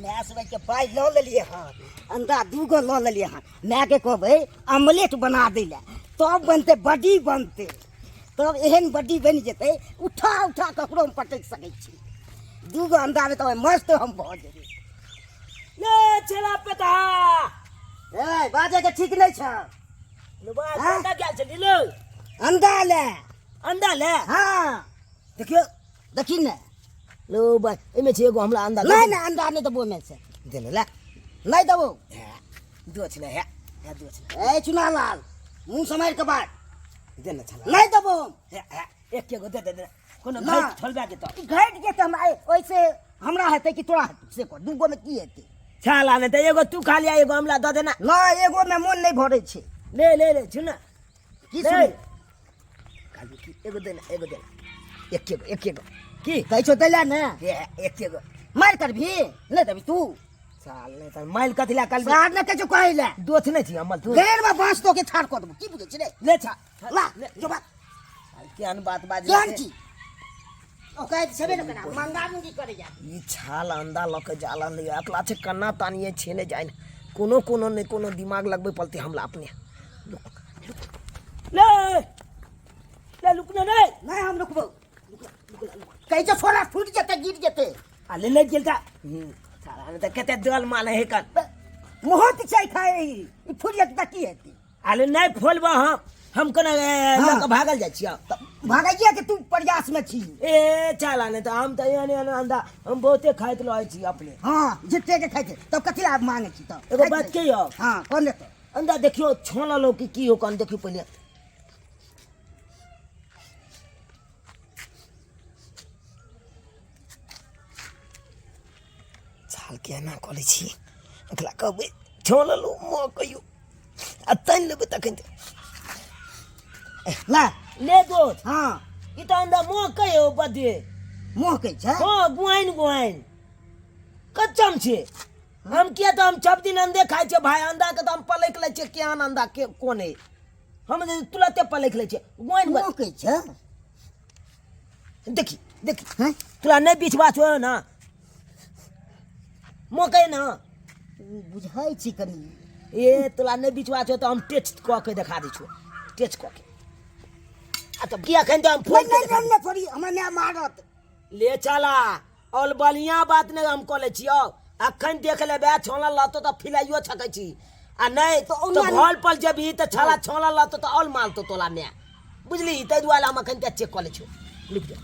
माय से के पाइ लऽ लेलियै हन, अंडा दूगो लऽ लेलियै हन। मायके कहबै ऑमलेट बना दै लए, तब बनतै बड्डी बनतै, तब एहन बड्डी बनि जेतै उठा उठा ककरो हम पटकि सकै छी। दूगो अंडामे तऽ मस्त हम भऽ जेबै। ले छेला पेता। ए बाजैके ठीक नहि छै। हाँ? कतऽ गेल छली लो? अंडा ले। अंडा ले? हाँ। देखियो। देखी ने। लो भाई, एमे छै एगो हमरा अंडा। नहीं नहीं, अंडा नहीं देबो एमे से। देने ला। नहीं देबो। दो छले है, है दो छले। ए चुनालाल, मुंह समार के बात। देने छला। नहीं देबो। है है, एक एगो दे दे दे। कोनो ना। घाट छोलबा के तो। ई घाट के त हम ओइसे हमरा हेतै कि तोरा हेतै से कह, दूगो में की हेतै? छाला ने त एगो तू खा लिया, एगो हमरा दऽ देना। ना, एगो में मोन नहीं भरै छै। ले ले ले, सुन ना। की ले। सुन? खाली की एगो देना, एगो देना। एक एगो, एक एगो। की? कहै छौ दैला ने? हे, एक एगो। मारि करबही? नहि देबही तू? साल नहि त माइल कथी ला कल? सार ने कहै छौ कहै ले। दोथ नहि छी अमल तू। घेर में बांस दऽ के ठाढ़ कऽ देबौ, की बुझै छी रे? ले छा। ला, जो बात। केहन बात बाज। केहन की? ओकाइत छेबे ने करा, मंगा मुंगी करे जा। ई छाल अंडा लऽ के जाला नहीं अकला छै, कन्ना तानिए छेने जाय ने। कोनो कोनो ने कोनो दिमाग लगबै पड़तै हमरा अपने। रुक, रुक। ले ले, रुकना नहीं। नहीं, हम रुकबो। कहै छौ छोड़ा, फूटि जेतै, गिर जेतै। आ ले ले गेल ता। साला ने तऽ कते दल माने हे कन। मोहत छै खाय ई, ई फूटि जेतै तऽ की हेतै? अरे नहीं फोलबा, हम कोना, ए, हाँ। लऽ कऽ भागल जाइ छियै। तऽ भागैये के तू प्रयास में छी। ए चला नहीं तऽ हम तऽ एहन एहन अंडा हम बहुते खाइत रहै छी अपने। हाँ, झूठे के खाइ छै तब कथी आब मांगे छी तब? एगो बात के यौ। हाँ, कोन देतौ? अंडा देखियौ छानल हो कि की हो, कन देखियौ पहिले। छाल के एना कऽ लै छी, एकरा कहबै छानल हो, माँ कहियौ आ तानि लेबै तखन तऽ। ला ले दोस्त। हाँ। ई तऽ अंडा मोह कहियो बदे। मोह कहै छै? हाँ, गुआइन गुआइन कच्चम छै। हम किया तऽ हम सब दिन अंडे खाइ छियै भाई, अंडा के तऽ हम पलटि लै छियै, केहन अंडा के कोन है हम तुरते पलटि लै छियै। गुआइन मोह कहै छै? देखी देखी। हैं? तोरा नहि विश्वास हो ना, मोह कहे ना। बुझाइ छी कनी। ए तोरा नहि विश्वास हो तऽ हम टेस्ट कऽ के देखा दै छियौ, टेस्ट कऽ के। आ तऽ की एखन तऽ हम फोन नहि, नहि, नहि, फोड़ी, हमरा माय मारत। ले चला और बढ़िया बात नहि हम कऽ लै छियौ, अखन देख लेबै छानल रहतौ तऽ फिलाइयो सकै छी आ नहि तऽ तऽ ओना घर पर जेबही तऽ छाला छानल रहतौ तऽ आओर मारतौ तोरा माय, बुझली? ताहि दुआरे हम अखन चेक कऽ लै छियौ। रुकि जा।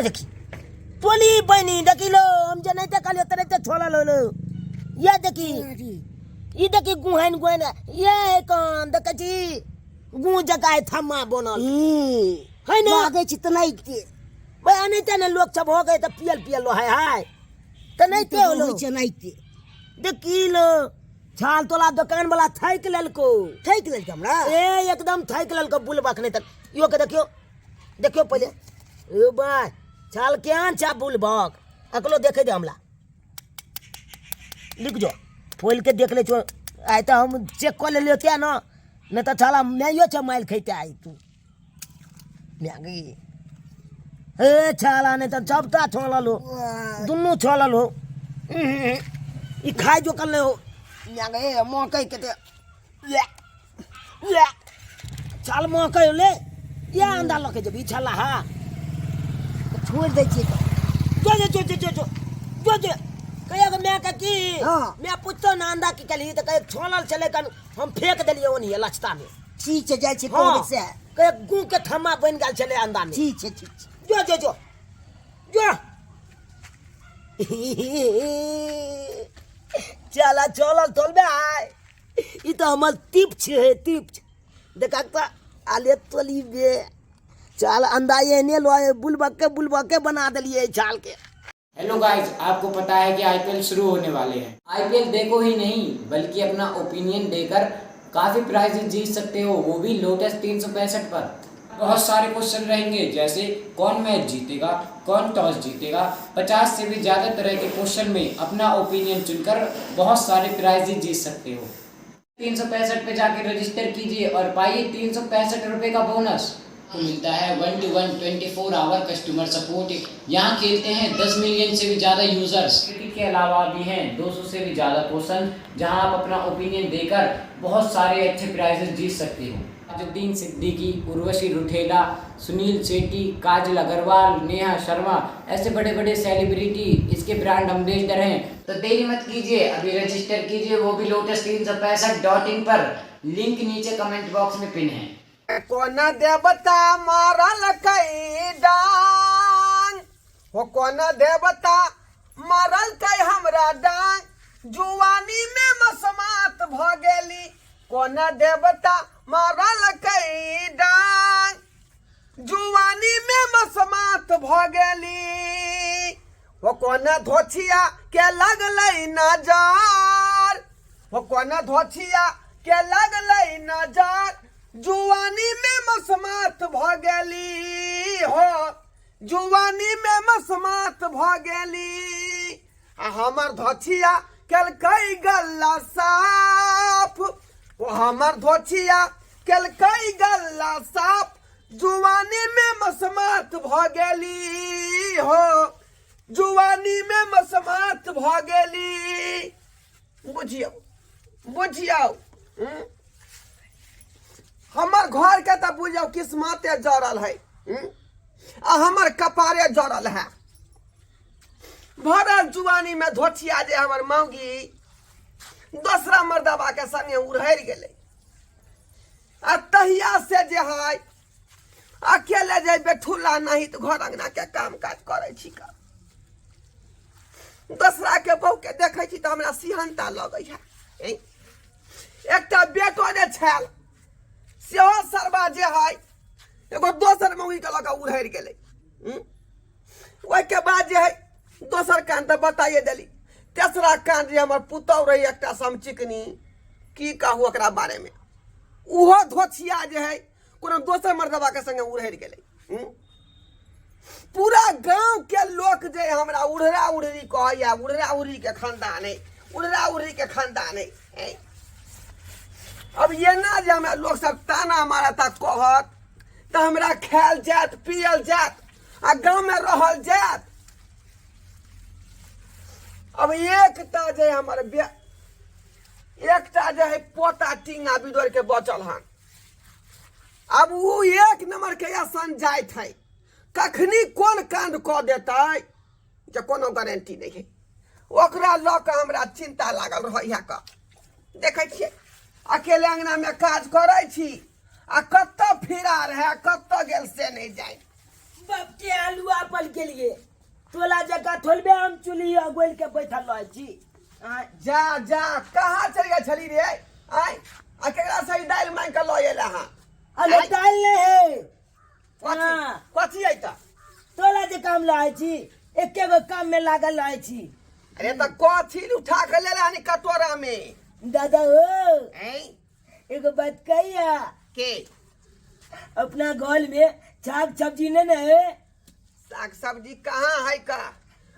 देखी टोली बनी, देखी लो, हम जे नहीं कहलियो तेनाहिते छोड़ल होलो। ये देखी, ई देखी गुहन गुहन, ये कान देखै छी गु जकाँ थम्मा बनल है ने? लागै छी तेनाहिते। भाई एनाहिते ने लोक सब हो गए तऽ पियल पियल लो हाय हाय तेनाहिते होलो। होइ छै एनाहिते। देखी लो छाल तोला दोकान वाला थाकि लेलको। थाकि लेलको हमरा? ए एकदम थाकि लेलको बुलबक। नहि तऽ इहो के देखियो, देखियो पहिले। ए बाय छाल केहन छै बुलबक, अकलो देखे दे हमरा। लिख जो फोल के देख ले छो। आइ तऽ हम चेक कऽ लेलियो तें ने, नहि तऽ छाला माइयो छै मारि खैते आइ तू माय। हे छाला नहि तऽ सबटा छानल हो, दुनू छानल हो। ई खाइ जो कल हो माय, मकै के ते छाल मकै ले या अंडा लऽ के जेबही छाला। हा छोड़ि दै छियै तऽ। जो जो जो जो जो जो जो जो कहिया के माय के की। हाँ। माय पूछतो ना अंडा की केलही तऽ कहे छानल छलै कन हम फेंक देलियै ओनहिये लचता में। ठीक छै, जाइ छी। हाँ। कहबै से। कहे गू के थम्मा बनि गेल छलै अंडा में। ठीक छै, ठीक छै। जो जो जो जो चल चल तोलबे आय। ई तऽ हमर टिप छै, टिप छै। देखा तऽ आले तोली बे चाल अंडा एहने लो बुलबक के बुलबक के बना देलिए चाल के। हेलो गाइस, आपको पता है कि आईपीएल शुरू होने वाले हैं। आईपीएल देखो ही नहीं बल्कि अपना ओपिनियन देकर काफ़ी प्राइजेज जीत सकते हो, वो भी लोटस 365 पर। बहुत सारे क्वेश्चन रहेंगे जैसे कौन मैच जीतेगा, कौन टॉस जीतेगा, 50 से भी ज़्यादा तरह के क्वेश्चन में अपना ओपिनियन चुनकर बहुत सारे प्राइजेज जीत सकते हो। 365 पे जाके रजिस्टर कीजिए और पाइए 365 रुपये का बोनस। को मिलता है 1 to 1 24 hour customer support। यहाँ खेलते हैं 10 मिलियन से भी ज़्यादा यूज़र्स के अलावा भी हैं 200 से भी ज़्यादा क्वेश्चन, जहाँ आप अपना ओपिनियन देकर बहुत सारे अच्छे प्राइजेस जीत सकते हो। नवाजुद्दीन सिद्दीकी, उर्वशी रुठेला, सुनील शेट्टी, काजल अग्रवाल, नेहा शर्मा, ऐसे बड़े बड़े सेलिब्रिटी इसके ब्रांड एम्बेसडर हैं। तो देरी मत कीजिए, अभी रजिस्टर कीजिए, वो भी लोटस 365.in पर। लिंक नीचे कमेंट बॉक्स में पिन है। कोन देवता मारलकै डांग हो, कोन देवता मारलकै हमरा डांग, जुआनी में मसमात भ गेली। कोन देवता मारलकै डांग, जुआनी में मसमात भ गेली। हो कोन धोछिया के लगलै नजर, हो कोन धोछिया के लगलै नजर, जुआनी में मसमात भ गेली, हो जुआनी में मसमात भ गेली। आ हमर धोछिया केलकै गल्ला साफ, ओ हमर धोछिया केलकै गल्ला साफ, जुआनी में मसमात भ गेली, हो जुआनी में मसमात भ गेली। बुझियौ बुझियौ, हम्म? हमर घर के तऽ बुझियौ किस्मते जड़ल है, हम्म? आ हमर कपारे जड़ल है। भरल जुआनी में धोछिया जे हमर मौगी दोसरा मर्दबा के संगे उड़हरि गेलै, आ तहिया से जे है अकेले जे बेठुला नहीं तऽ घर अंगना के काम काज करै छी का। दोसरा के बहू के देखै छी तऽ हमरा सिहनता लगै है। एकटा बेटो जे छल सेहो सरबा जे है एगो दोसर मौगी के लऽ कऽ उड़हरि गेलै। ओहिके बाद जे है दोसर कान तऽ बताइए देली, तेसरा कान जे हमर पुतहु रही एकटा समचिकनी, की कहू ओकरा बारेमे, ओहो धोछिया जे है कोनो दोसर मर्दबाके संगे उड़हरि गेलै। पूरा गांव के लोक जे हमरा उड़रा उड़री कहैया, उड़रा उड़री के खानदान है, उड़रा उड़री के खानदान है। अब एना जे हमरा लोक सब ताना मारता कहत तऽ हमरा खायल जायत पियल जायत आ गाँव में रहल जायत। अब एकटा जे हमर एकटा जे है पोता टींगा बिदोर के बचल हन, अब उ एक नंबर के आसान जाइत है, कखनी कोन कांड कऽ देतै जे कोनो गारंटी नहीं है। ओकरा लऽ कऽ हमरा चिंता लागल रहैया। कऽ देखै छियै अकेले अंगना में काज करै छी आ कतऽ फिरा रहे कतऽ गेल से नहीं जाय। बाप के आलू आपल के लिए तोला जगह थोलबे हम चुली अगोल के बैठल रहै छी। जा जा कहाँ चल गया छली रे आय, आ केकरा से ई दालि मांगि कऽ लऽ एला हँ? अरे दालि नहीं है। कथी? हाँ। कथी है तऽ? तोला जे काम रहै छी एके गो काम में लागल रहै छी। अरे तऽ कथी उठा के लेला हन कटोरा में? दादा हो। ऐं? एगो बात कहिया। के? अपना घर में साग सब्जी नहीं ने है? साग सब्जी कहाँ है का?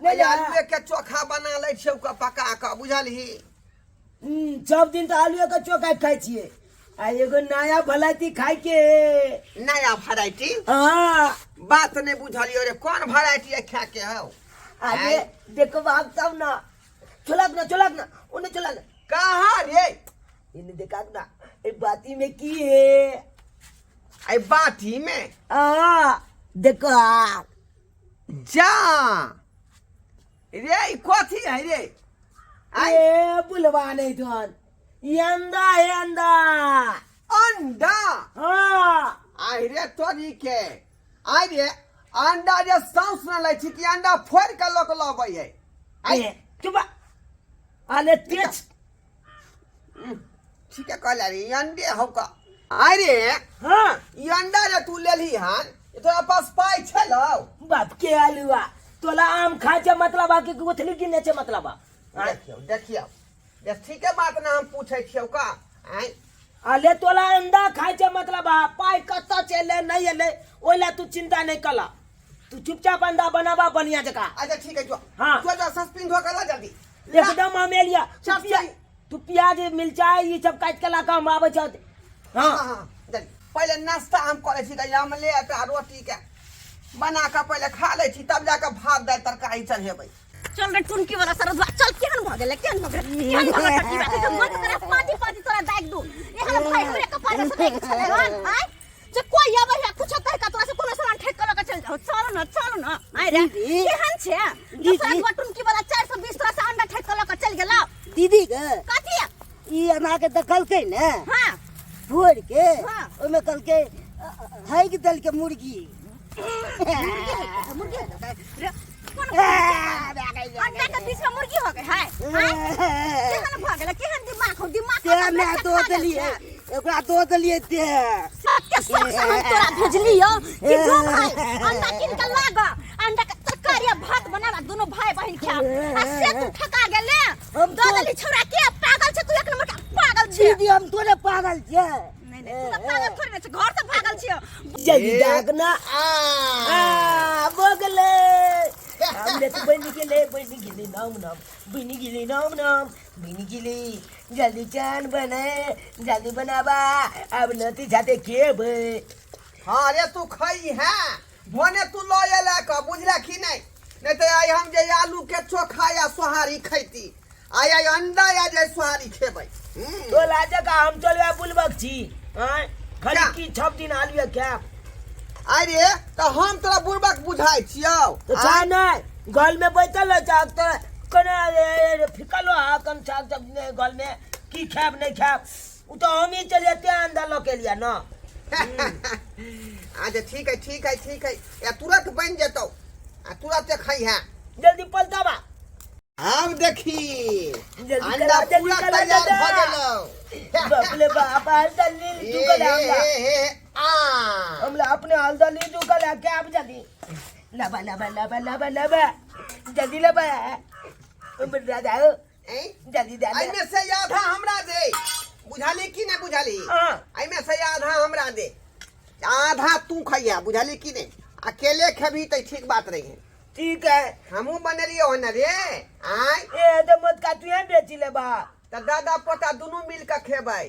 नहीं ना। आलूए के चोखा बना लै छियौ का पका कऽ, बुझलही? सब दिन तऽ आलूए के चोखा खाइ छियै, आ एगो नया भलाती खाइ के। नया वैरायटी? हाँ। बात नहीं बुझलियो रे, कौन वैरायटी है खाए के हौ? अरे देखो बाप सब ना चलक ना चलक ना ओने चलक ना। कहाँ रे? इन्हें देखा ना ए बाती में की है? ए बाती में? हाँ देखो। हाँ जा रे ई कथी है रे? ए बुलवा नहीं धन, ये अंडा है अंडा। अंडा? हाँ। आई रे तोरी के, आई रे अंडा जे सौंस न लै छी कि अंडा फोड़ के लोक लबै है? आई चुप अरे तेज। ठीक है कहला रे, अंडे हौ का। आई रे। हाँ। ई अंडा जे तू लेलही हन, ई तोरा पास पाइ छलौ? बाप के आलुआ, तोला आम खाए छे मतलब आ कि गोथली गिने छे मतलब आ? देखियौ देखियौ, देख ठीके बात ना हम पूछै छियौ का। आँय? अरे तोला अंडा खाए छे मतलब आ, पाइ कतऽ छै एलै नहीं एलै ओहि ला तू चिंता नहीं कला, तू चुपचाप अंडा बनाबा बढ़िया जकाँ। अच्छा ठीक है, जो। हाँ। जो जो सस्पिन धो के ला जल्दी। एकदम हम एलिया। चल, चल। तू प्याज मिरचाई ई सब काटि के ला के हम आबै छौ। हाँ हाँ जल्दी पहिले नाश्ता हम करै छी तऽ ऑमलेट आ रोटी के बना कऽ पहिले खा लै छी तब जाकऽ भात दालि तरकारी चढ़ेबै। चल रे टुनकी वाला सरदवा, चल। केहन भऽ गेलै, केहन भऽ गेलै, केहन भऽ गेलै टटकी बात? मन तोरा पाटी पाटी तोरा दागि दू। एहन भाई हमरे कपार में सटाइ के छलै हन। आय जे कोई आबै है कुछो कहि के तोरा से कोनो सामान ठेक के लऽ के चल जाओ। चल न, चल न। आय रे, दीदी। केहन छै दीदी। सरदवा टुनकी वाला? 420 तोरा से अंडा ठेक के लऽ के चल गेलौ। दीदी के कथी? ई एना के देखलकै ने हाँ फोड़ के हाँ। ओहिमे कहलकै हैक देलकै मुर्गी। मुर्गी है, मुर्गी है रे। कोन अंडा के बीच में मुर्गी हो गए है? आँय? केहन भऽ गेलै, केहन दिमाग हो दिमाग ते मैं दो देलियै, ओकरा दो देलियै ते। सबके शौक से हम तोरा भेजलियो कि जो भाई अंडा कीन के लाग, अंडा के तरकारी आ भात बनावा, दोनों भाई बहिन खाब, आ से तू ठका गेले। हम दो देली छोरा के। पागल छै तू, एक नंबर के पागल छै। दीदी, हम तोरे पागल छियै? नहीं नहीं, तू तऽ पागल थोड़े ने छै, घर से भागल छियो। जल्दी दागना आ आ भऽ गेलै। हमरे तऽ बनि गेलै, बनि गेलै, नाम नाम बनि गेलै, नाम नाम बनि गेलै। जल्दी चान बने, जल्दी बनाबा, आब नती जाते खेबै। हाँ रे, तू खई है भने तू लऽ एला कऽ, बुझला कि नहि? नहि तऽ आइ हम जे आलू के चोखा या सोहारी खैती, आइ आइ अंडा या जे सोहारी खेबै। तोला जगह हम चलबे बुलबक छी। आँय खाली क्या? की सब दिन आलुए खायब? अरे तऽ हम तोरा बुड़बक बुझाइ छियौ? तऽ छा नहि गल में बैठल रह छाक तऽ कोना फिकलो हा कन छाक जब नहि गल में की खायब नहि खायब, उ तऽ हम ही चलिए तें अंडा लऽ के एलियै न। अच्छा ठीक है, ठीक है, ठीक है, या तुरंत बनि जेतौ आ तुरंत खइहे। जल्दी पलटाबा। आब देखी। जल्दी अंडा करा, जल्दी पूरा करा, तैयार दादा। भऽ गेलौ। बाप रे बाप, हल्दा लील हे चुकल है। हे हमरा हे हे आ हमरा अपने हल्दा लील चुकल है। क्या आप जल्दी लबा लबा लबा लबा लबा, जल्दी लबा उम्र दादा हो। ऐं? जल्दी दादा। एहिमे से आधा हमरा दे, बुझाली कि नहि बुझाली? हाँ। एहिमे से आधा हमरा दे, आधा तू खइया, बुझाली कि नहि? अकेले खेबही तऽ ठीक बात रही है। ठीक है। हमहूँ बनेलियो हन रे। आय ए तो मत का तू बेची ले बा। तऽ दादा पोता दुनू मिल कऽ खेबै।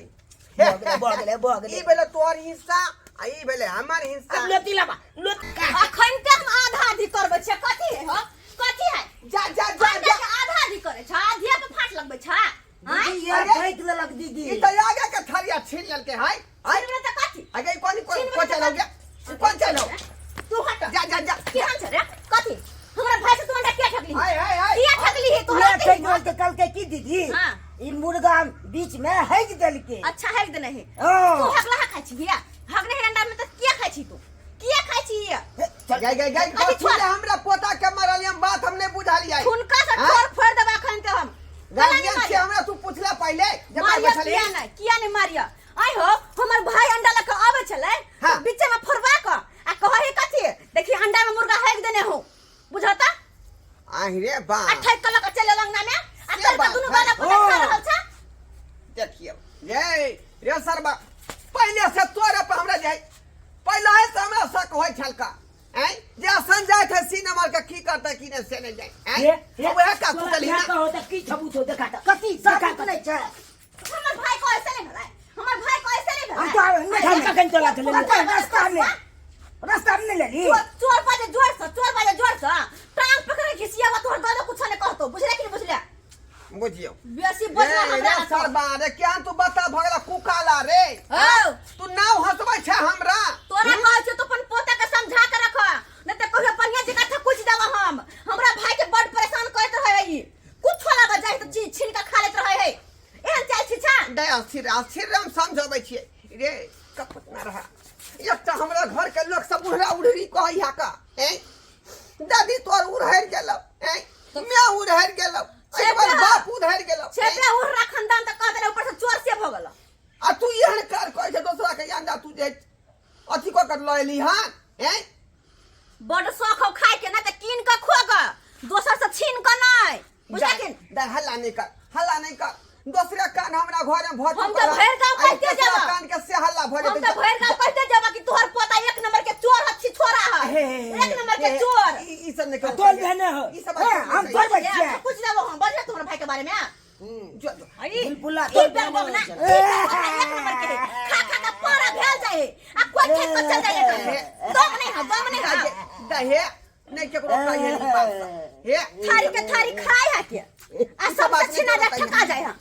भऽ गेलै, भऽ गेलै, भऽ गेलै। ई भेलै तोहर हिस्सा आ ई भेलै हमर हिस्सा। अब लोती लबा लोत। अखन ते हम आधा आधी करबै छियै। कथी है हो, कथी है? जा जा जा। अंडा जा के आधा आधी करै छ, आधिया पे फाट लगबै छ? आँय? दीदी यार, अरे! फेंक देलक दीदी। ई तऽ आगे के थरिया छीन लेलकै। हाय हाय। छिनबै तऽ कथी? आगे ई कोन कोन छिनबै कोन तऽ चल हो गया, कोन चल हो? तू हट। जा जा जा। केहन छै रे? कथी हमरा भाई से तू अंडा किया ठकली? हाय हाय हाय। किया ठकली है तोहरा? पूरा फेंक देलकै, कहलकै की दीदी, हाँ। ई मुर्गा बीच में हगि देलकै। अच्छा, हक देने है। हाँ। तू हकला खाइ छी हिया? हकने है अंडा में तऽ किया खाइ छी तू? किया खाइ छी हिया? गई गई गई। अभी कथी छोड़। ले हमरा पोता के मरल हम बात हम नहीं बुझालियै। खुनका से हाँ? ठोर फोड़ देबा अखन ते हम। गला नहीं गार्जियन मारिया। छियै, हमरा तू पूछला पहिले जे मारिया बैठल किया नहीं, किया नहीं मारिया? आइ हो, हमर भाई अंडा लऽ कऽ आबै छलै। हाँ। बीचे में फोड़बा कऽ आ कहै है कथी, देखी अंडा में मुर्गा हेक देने हो, बुझता? आहि रे बा। आ ठैक कऽ लऽ कऽ चलि अंगना में आ से तोर बात दुनू है। बाला पोता खा रहल छ। देखियौ रे रे सरबा, पहिले से तोरे पर हमरा जाय, पहिले से हमरा शक होइ छल का ऐं जे असन जाइत है सी नंबर के की करतै की नहि से नहि जाय ऐं हे हे। वएह का तोरा सुतली इएह ना। कहो तऽ की छबूत हो देखा तऽ। कथी देखा साबुत नहि छै? हमर भाई को ऐसे नहीं भेलै, हमर भाई को ऐसे नहीं हम भेलै। तो नहि हम कखन तोरा के लेलियै? कतऽ रास्ता में, रास्ता में नहि लेली। चोर चोर बाजे जोर से, चोर बाजे जोर से, टांग पकड़ के घिसियावा, तोहर दादा कुछ नहीं कहतो, बुझले कि नहीं बुझले? बुझियौ। बेसी बजला रे हमरा। रे सरबा रे, क्या तू बता भगला कुकाला रे? हौ। तू नाव हंसबै छै हमरा? तोरा कहै छियौ, तू अपन पोता के समझा के रख, नहीं तऽ कहियो बढ़िया जगह थकुच देब हम। हमरा भाई के बड़ परेशान करैत रहे है ई, कुछ वाला बजाय तऽ चीज छीन के खा लेत रहे है। एहन चाल छी छा। दे अस्थिर अस्थिर, हम समझबै छियै रे। कपट ना रहा। एकटा हमरा घर के लोग सब उड़रा उड़री कहै है का हैं, दादी तोर उड़हर गेलौ हैं, मैं उड़हर गेलौ, छेपरा। एकर बाप उड़हर गेलौ। छेपरा उड़रा खानदान तऽ कह देले, ऊपर से चोर से भऽ गेल। आ तू एहन कार कहै छै दोसरा के अंडा तू जे अथी कऽ के लऽ एली हन हैं। बड शौक हो खाय के ना तऽ कीन के खो ग, दोसर से छीन के नहि, बुझलखिन? दे हल्ला नहीं कर, हल्ला नहीं कर। दोसरे कान हमरा घर में भर हम तऽ भरि गाँव कहिते जेबऽ। कान के से हल्ला भर हम तऽ भरि गाँव कहते जेबा कि तोहर पोता एक नंबर के चोर ह, छिछोरा ह, एक नंबर के चोर। ई सब नहीं कर। तोल भेने हो। ई सब हाँ, हम तोड़ ए, छियै। कुछ देबो हम बजले तोहर भाई के बारे में। जो जो जो अरे बुलबुला ई तोर बेल बगना चल। ई बेल बगना एक नंबर के है। खा खा के पारा भेल जाए है आ कोई खेत पर चल जाए है दम नहीं है दम नहीं है दहे नहीं केकरो कहिए ई बात सब। हे थारी के थारी खाए है के आ सब सब बात छीना नहीं जा ठका जाए है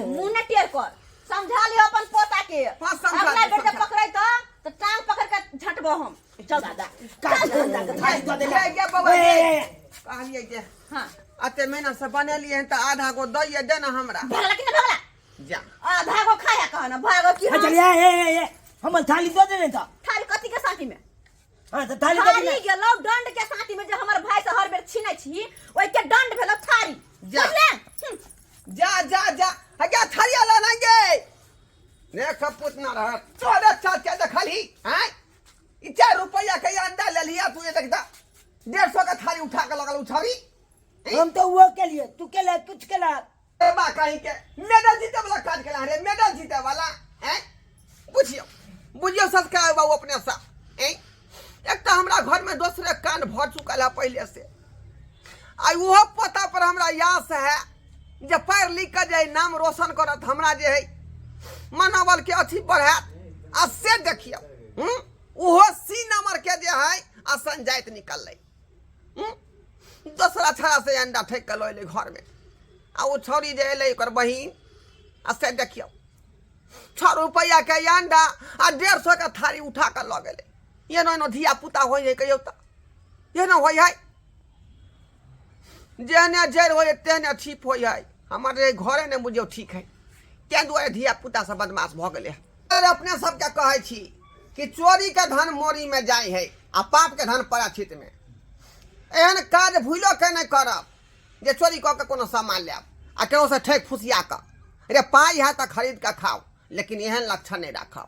मुंह न टेर कर समझा लियो अपन पोता के हाँ, समझा अगला दे, बेर जब समझा। पकड़ै तो तो टांग पकड़ के झटबो हम चल दादा काट अंडा के थाली दऽ देले। ले गे बौआ ए, गे। ए, ए, कहलिए जे हां अते मेहनत से बनेलिए हन तऽ आधा गो दैए दे ने हमरा भगला कि न भगला जा आधा गो खाया कहना भागो कि हाँ, हम चलिए ए ए ए हमर थाली दऽ देने तऽ थारी कथी के साथी में हाँ तऽ थाली दऽ थारी देने गेलौ दंड के साथी में जे हमर भाई से हर बेर छीनै छी ओइ के दंड भेलौ थारी जा। बुझले हम्म। जा जा जा हगे थारिया लाना गे ने कपूत ना रह तोरे चाचा देखलही हैं ई 4 रुपया के अंडा लेलिया तू ये देखदा 150 के थारी उठा के लगल उछारी हम तो वो के लिए तू के लिए कुछ के लिए ए बा कहीं के मेडल जीते वाला काज केला रे मेडल जीते वाला हैं बुझियो बुझियो संस्कार बाबू अपने सा हैं एक तो हमरा घर में दोसरे कान भर चुकल है पहले से आ उहो पोता पर हमरा यास है जे पढ़ लिख के जे नाम रोशन करत हमरा जे है मनोबल के अथी बढ़ायत आ से देखियौ हूँ उहो सी नंबर के जे है आ संजाइत निकललै हूँ दोसरा छड़ा से अंडा ठेक के लऽ एलै घरमे आ ओ छौड़ी जे एलै ओकर बहिन आ से देखियौ 6 रुपैआ के अंडा आ 150 के थारी उठा कऽ लऽ गेलै एना एना धिया पुता होइ है कहियौ तऽ एना होइ है जेहने जड़ि होइ है तेहने छिप होइ है हमर जे घरे नहि बुझियौ ठीक है ताहि दुआरे धिया पुता सब बदमाश भऽ गेलै हन अपने सबके कहै छी कि चोरीके धन मोरीमे जाइ है आ पापके धन पराछितमे एहन काज भूलो के नहि करब जे चोरी कऽ के कोनो सामान लेब आ केकरोसँ ठकि फुसिया कऽ रे पाइ है तऽ खरीद कऽ खाउ लेकिन एहन लक्षण नहि राखब।